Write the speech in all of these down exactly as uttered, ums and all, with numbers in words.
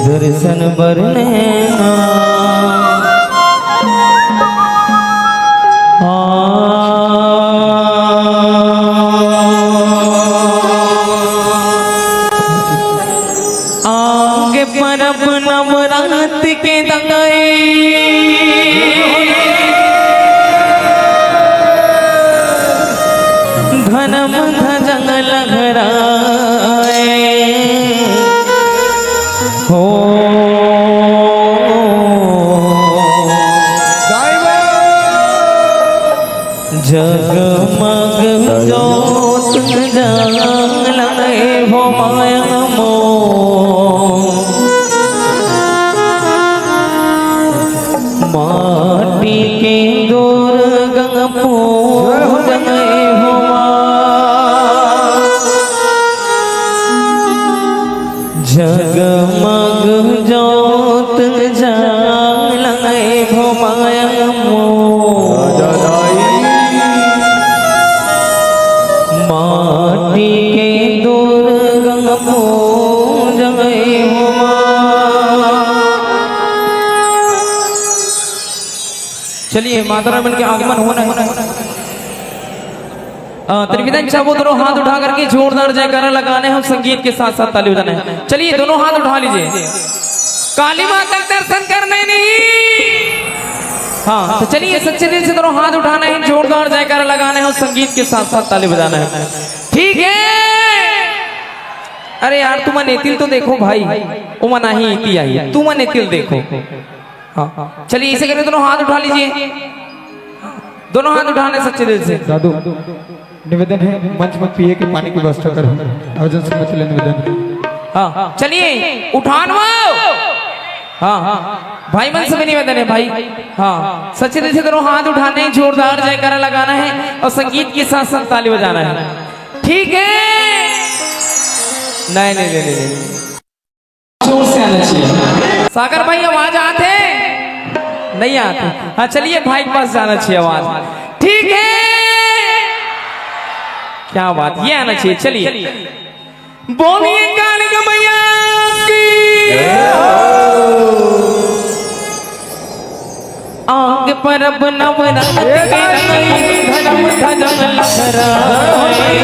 दर्शन बर नैना। आगे परब नवरात के दंगई, धर्म ध्वजा लहराए हो। जगमग जोत जलाए हो माया मोर। माटी के दुर्गा पूजन हो माँ। जगमग जोत जलाए हो माया मोर। माटी के दुर्गा पूजन हो माँ। चलिए, माता रानी के आगमन होना है। हाँ, त्रिविधन चाहो दोनों हाथ उठा करके जोरदार जयकारा लगाने हैं, संगीत के साथ साथ ताली बजाना है। चलिए, दोनों हाथ उठा लीजिए। काली माता के दर्शन करने नहीं। हाँ, तो चलिए, सच्चे दिल से दोनों हाथ उठाना है, जोरदार जयकारा लगाना है और संगीत के साथ साथ ताली बजाना है। ठीक है? अरे यार, तुम नेतिल तो देखो भाई, उमा नहीं इति आई, तुम नेतिल देखो। हाँ, चलिए, इसे करके दोनों हाथ उठा लीजिए, दोनों हाथ उठाने सच्चे दिल से। दादू, निवेदन है, मंच में पिए के पानी की व्यवस्था करो। अर्जुन सिंह मित्र निवेदन। हाँ, चलिए, उठान वो। हाँ, हाँ, भाई मन से भी निवेदन है भाई। हाँ, सच्चे दिल से दोनों हाथ उठाने हैं, जोरदार जयकारा लगाना है और संगीत के साथ साथ ताली बजाना है। ठीक है? नहीं, नहीं, नहीं, नहीं, नहीं। जोर से आना चाहिए। सागर भाई, आवाज आते? नहीं आते। हाँ, चलिए, भाई के पास जाना चाहिए आवाज। ठीक है, क्या बात, ये आना चाहिए। चलिए, बोलिए कालिका मैया की। आगे परब नवरात के धर्म ध्वजा लहराए।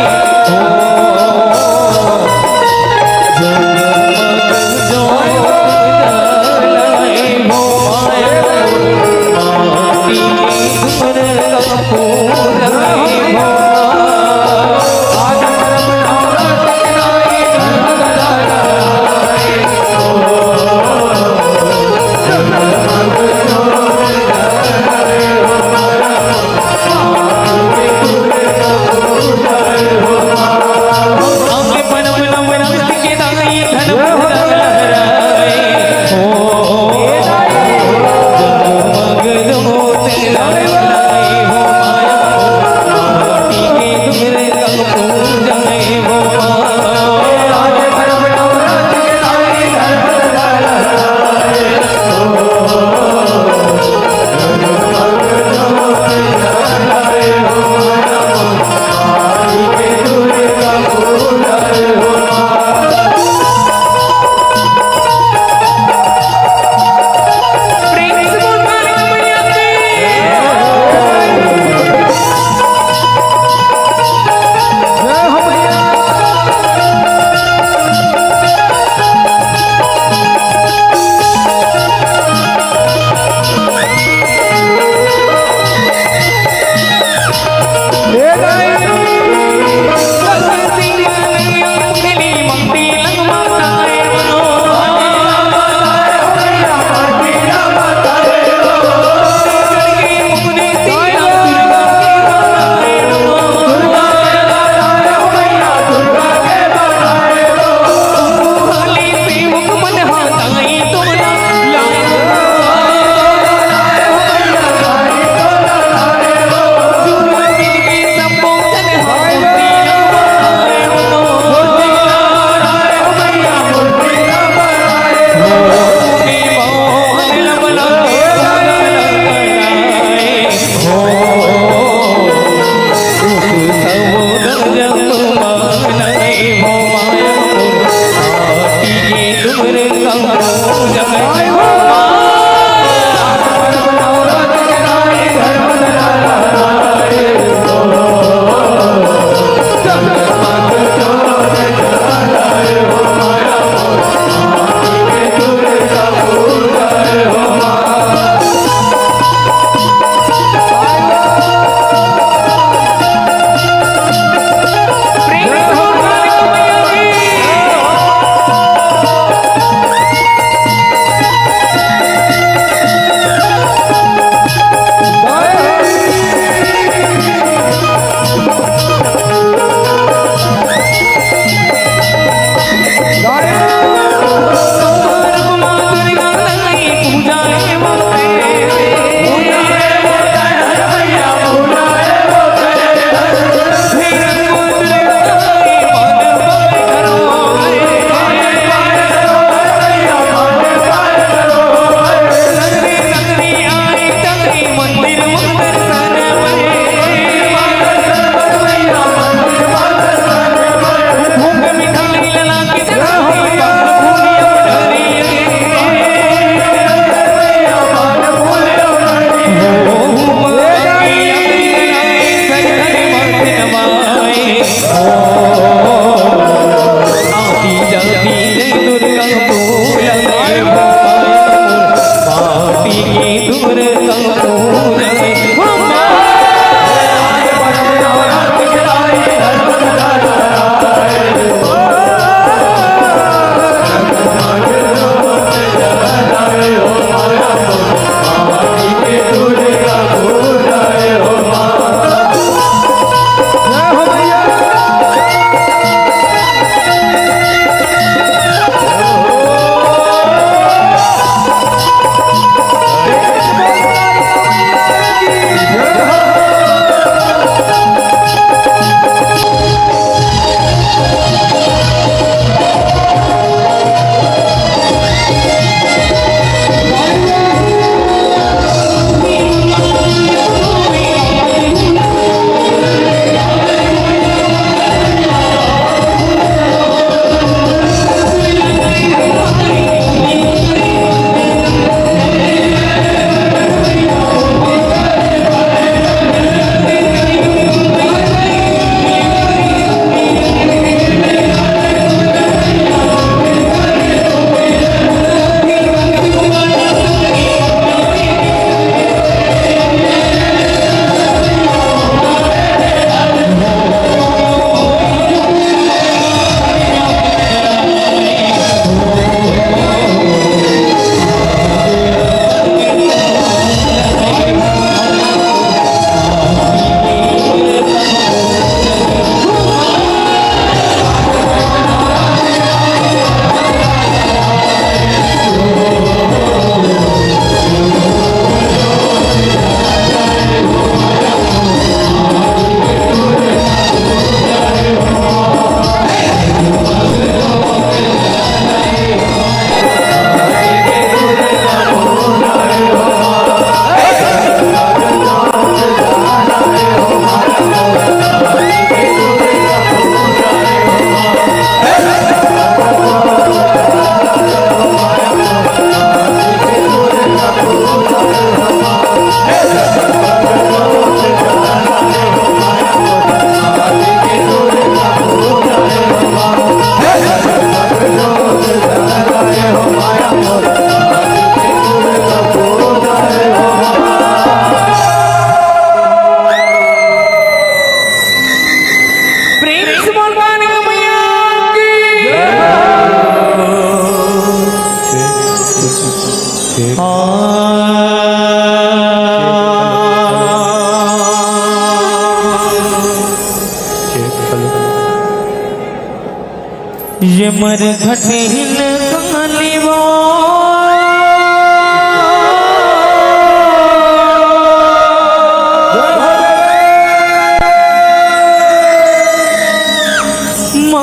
ये मरघटिन काली वो,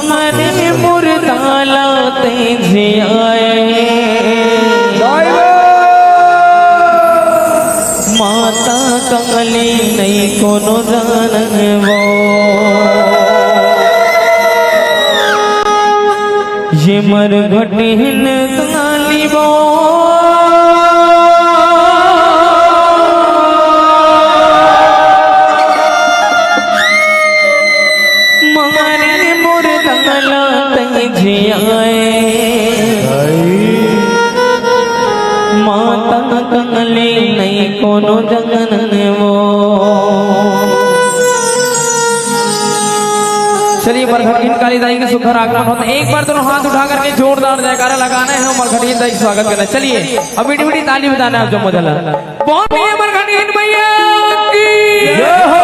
मारे मुर्दा ला तैं जियाए। माता काली नइ कोनो जानन वो। ये मरघटिन काली वो, मारे मुर्दा ला तैं जियाए। माता काली नइ कोनो जानन वो। चलिए, मरघटिन काली दाई के सुघर आगमन होत हे। एक बार दोनों हाथ उठा करके जोरदार जयकारा लगाना हे, मरघटिन दाई के स्वागत करना हे। चलिए, अब मीठी मीठी ताली बजाना हे आप जम्मो झन ला। बोल भैया मरघटिन भैया की जय हो।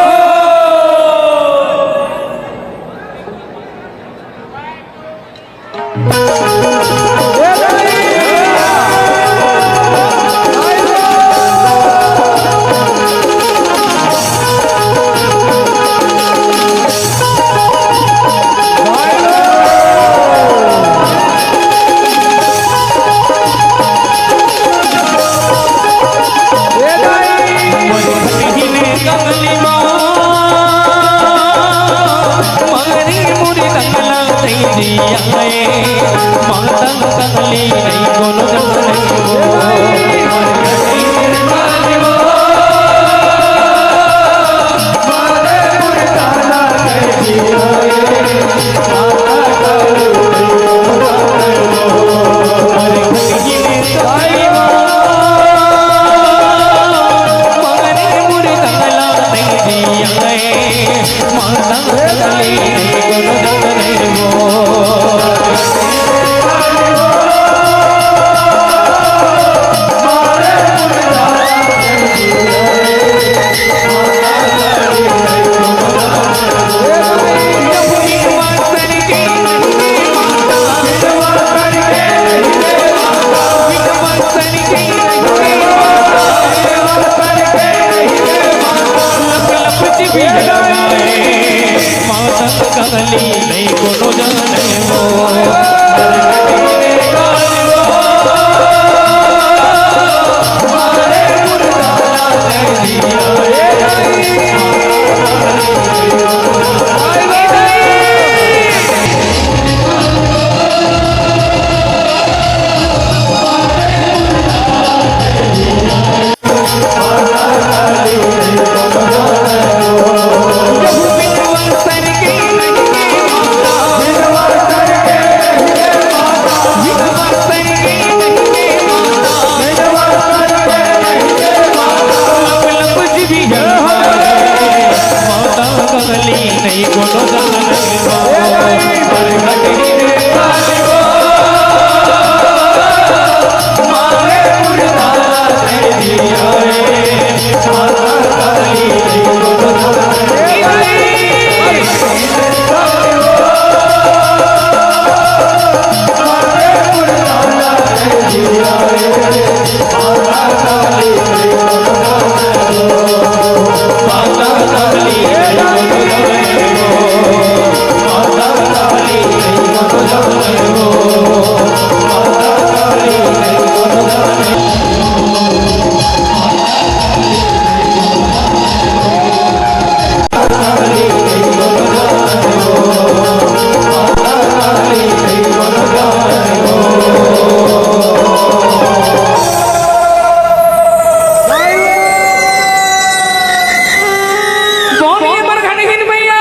बोलिए मरघटिन भैया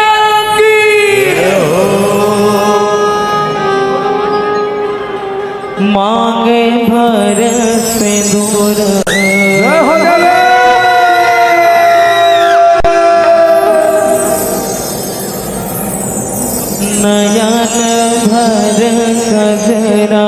की। मांगे भर सिंदूर, नयन भर कजरा।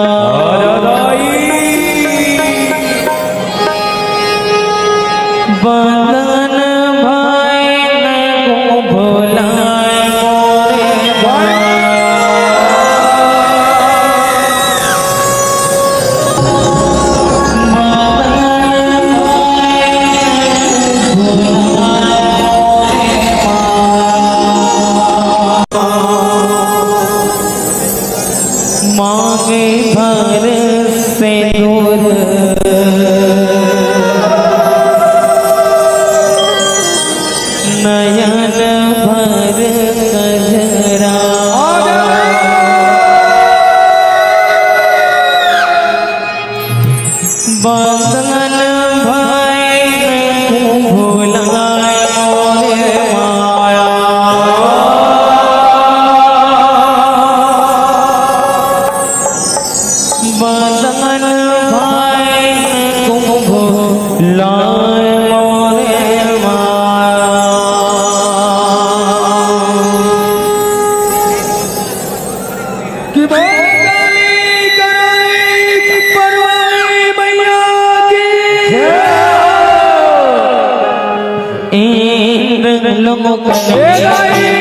बंदन भाई ने को भुलाए मोरे भाई। मांगे भर सिंदूर, नयन भर कजरा। बंधन भय कुंभ लाय मोरे माया। बंधन भय कुंभ लाय मोरे माया। कि बोल काली करोली पटवाली मैया की। इंद्र लोक हे दाई।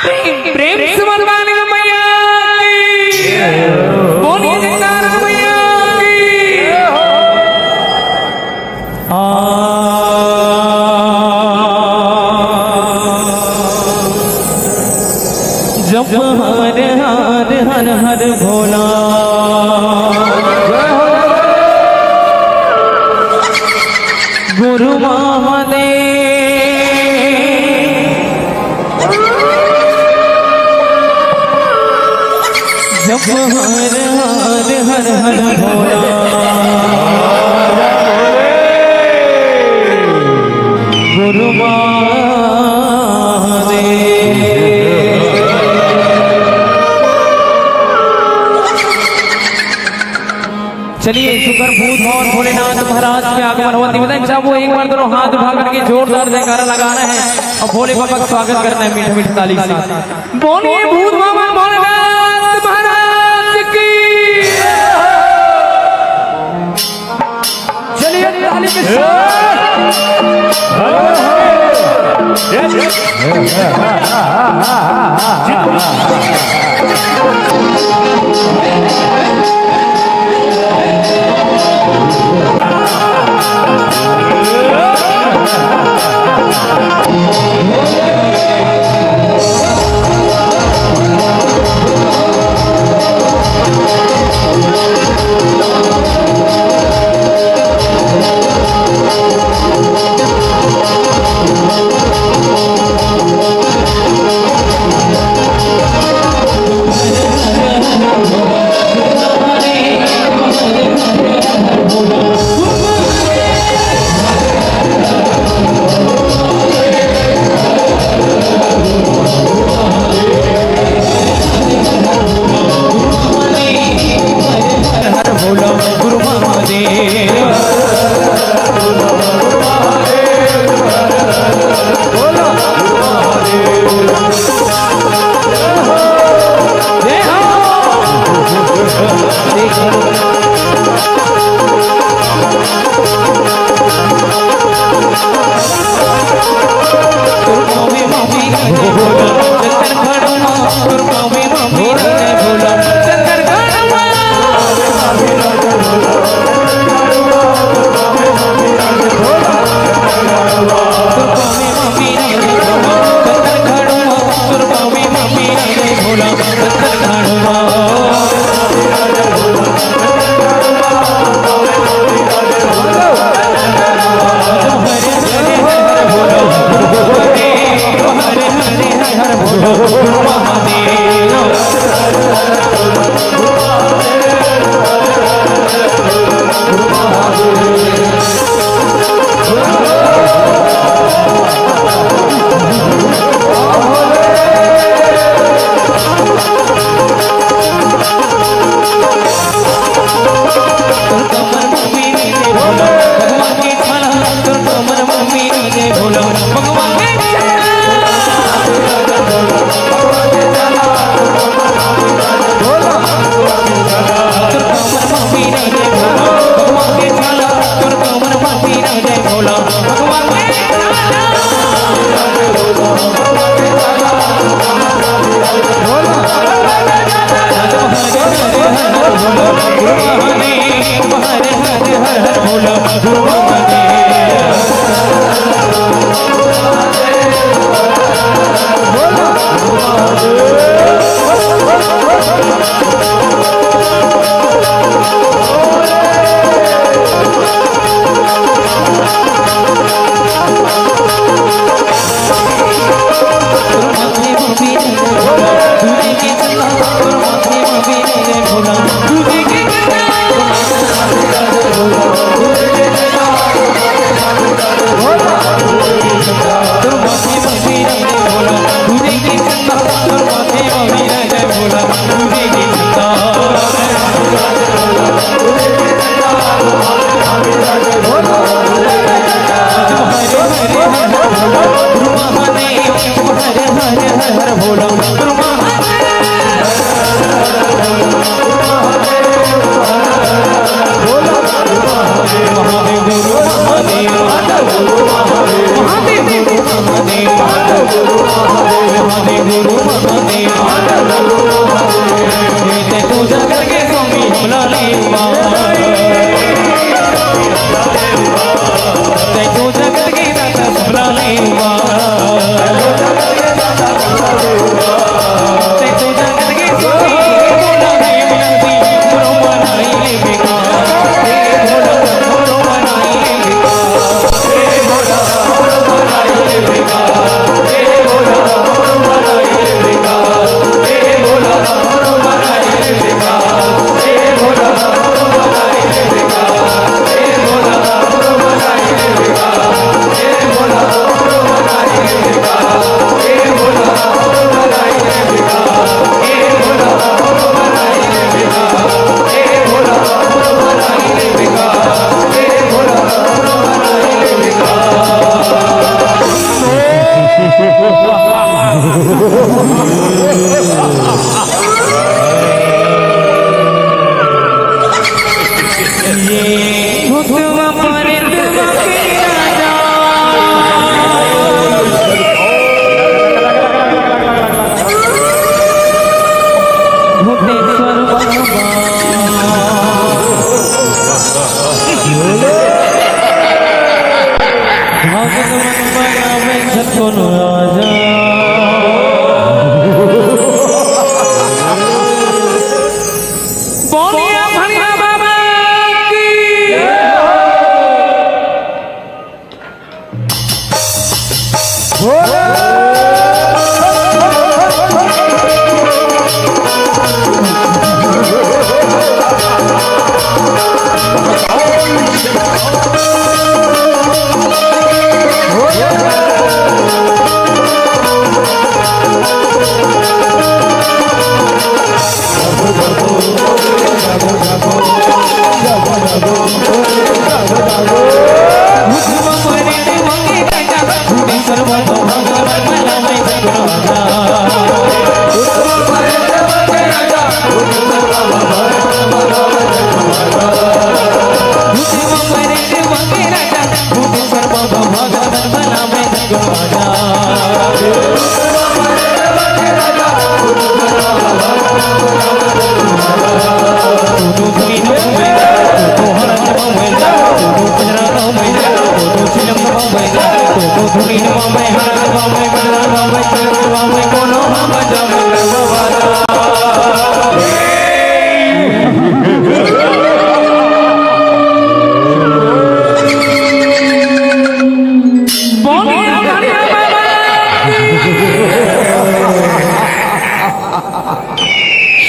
प्रेम, प्रेम से बोल बानी मैया की। बोलिए जयकारा मैया की। आ, जप हर हर हर हर भोला। गुरु महादेव। जप हर हर हर हर भोला। गुरु महादेव। चलिए, शुक्र भूत भवन भोलेनाथ महाराज के आगमन हुआ। निवेदन चाहूँ, एक बार दोनों हाथ उठा करके जोरदार जयकारा लगाना है और भोले बाबा का स्वागत करना है मीठे मीठे ताली से। बोलिए भूत बाबा भोलेनाथ महाराज की। चलिए, ताली के साथ।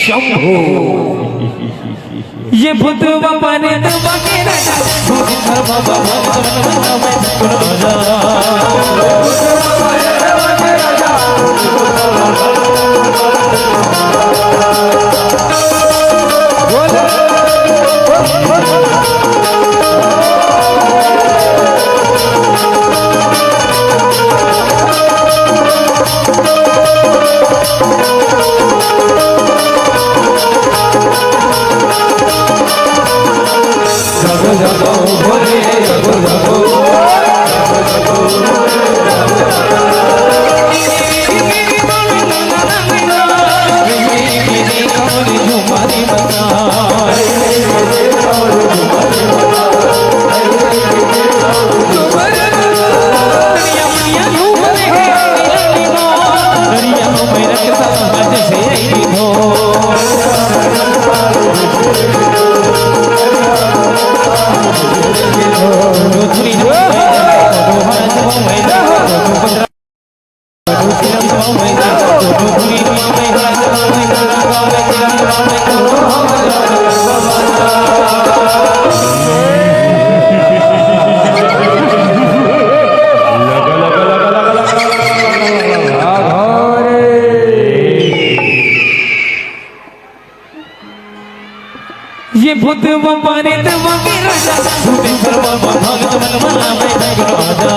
शंभो। ये भूतवा प्रेतवा के राजा, भूत सर्व भव भव भव भव भव। पंडित मगे राजा, भूतेश्वर बाबा भगत मन मना में राजा।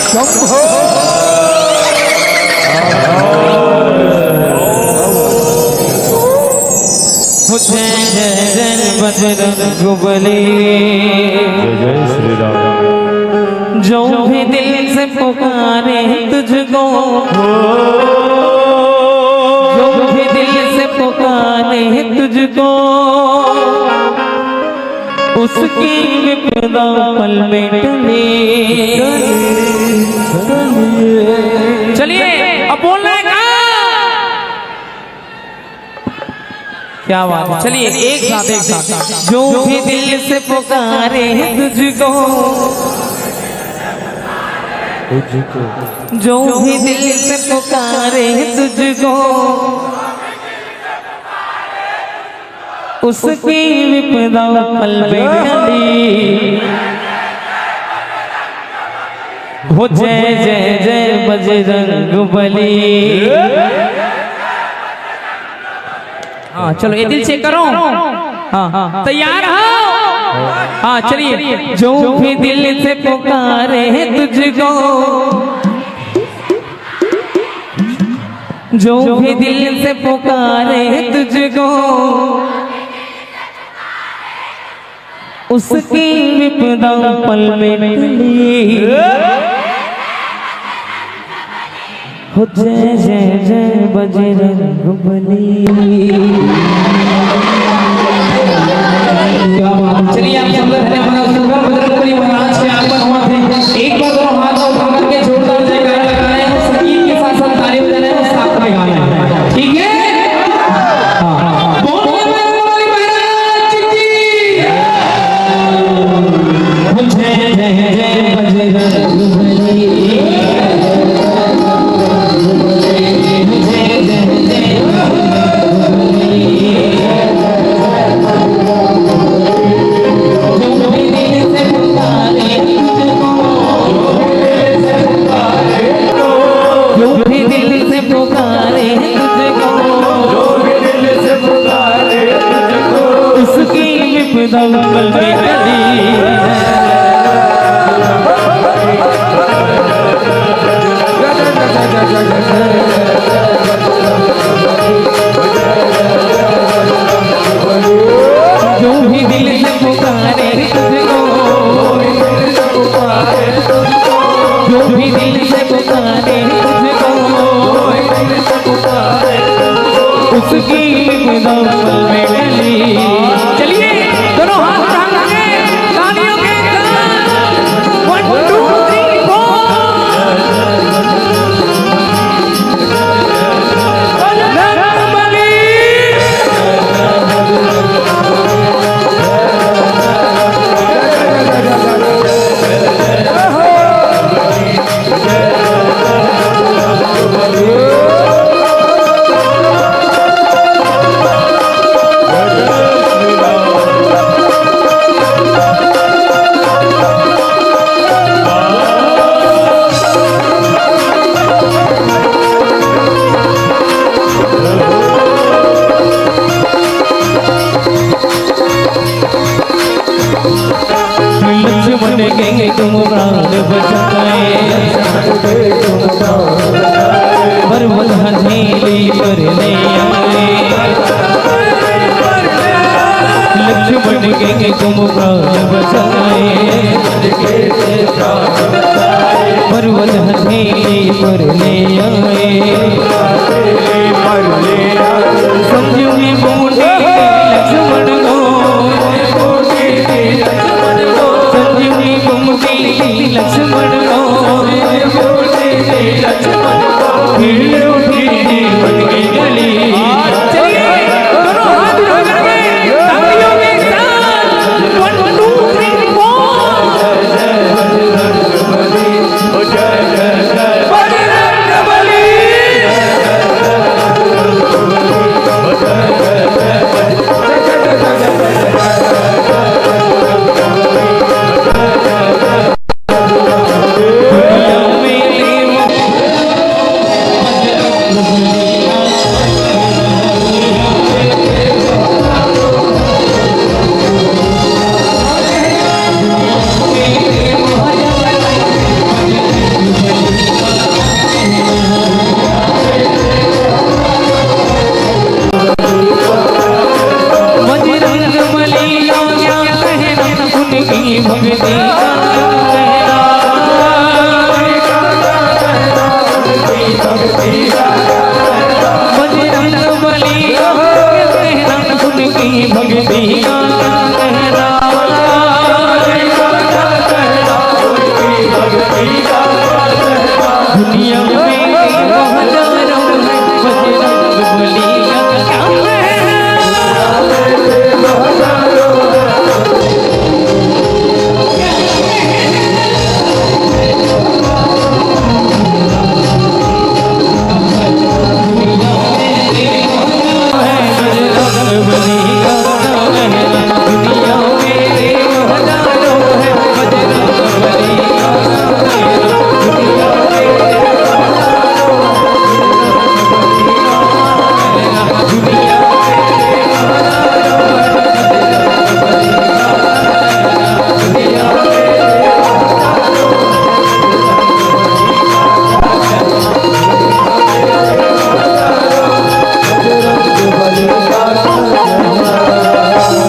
शंभो। जय जय जय बजरंग बली। जय जय श्री राम। जो भी दिल से पुकारे तुझको, जो भी दिल से पुकारे तुझको, उसकी विपदा पल में टली। चलिए, अब बोलना है कहाँ? क्या बात है। चलिए, एक साथ, एक साथ। जो भी दिल से पुकारे तुझको, तुझको। जो भी दिल से पुकारे तुझको, उसकी विपदा पल में टली। हो जय जय जय बजरंग बली। हाँ, चलो, ये दिल से करो। हाँ, हाँ, तैयार हो? हाँ, चलिए। जो भी दिल से पुकारे तुझको, जो भी दिल से पुकारे तुझको, उसकी विपदा पल में टली। हो जय जय जय बजरंग बली। क्या बात है। चलिए, आप सब लोग हैं, हमारा सुंदर बजरंग बली महाराज के आगमन हुआ थे। एक बार दोनों हाथ को उठा करके जोरदार जयकारा लगाना है, संगीत के साथ साथ ताली बजाना है और साथ में गाना है। ठीक है? हाँ, हाँ, हाँ। बोल बजरंग बली महाराज की। जय जय जय बजरंग बली। जय जय जय बजरंग बली। जो भी दिल से पुकारे तुझको, जो भी दिल से पुकारे तुझको, जो भी दिल से पुकारे तुझको, उसकी विपदा पल में टली। जो भी दिल से पुकारे तुझको, जो भी दिल से पुकारे तुझको, उसकी विपदा पल में टली। चलिए, दोनों हाथ उठा करके तालियों के साथ। One, two, three, four। Lakshman के तुम प्राण बचाए, पर्वत हथेली पर ले आए। लक्ष्मण के तुम प्राण बचाए, पर्वत हथेली पर ले आए। संजीवनी बूटी लक्ष्मण को, की भक्ति का कहना। बजरंग बली का कहना, उनकी भक्ति का कहना। दुनिया में हजारों है, बजरंग बली का क्या कहना।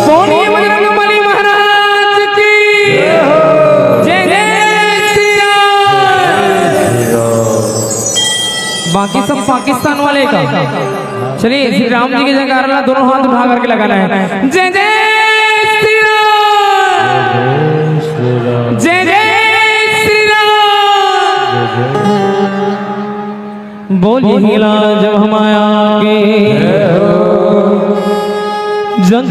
बोलिए बजरंग बली महाराज की जय, जय श्री राम। बाकी सब पाकिस्तान वाले का। चलिए, श्री राम जी के जयकारा ला दोनों हाथ उठा करके लगाना है। जय जय श्री राम, जय जय श्री राम। बोलिए जब हम आया के जग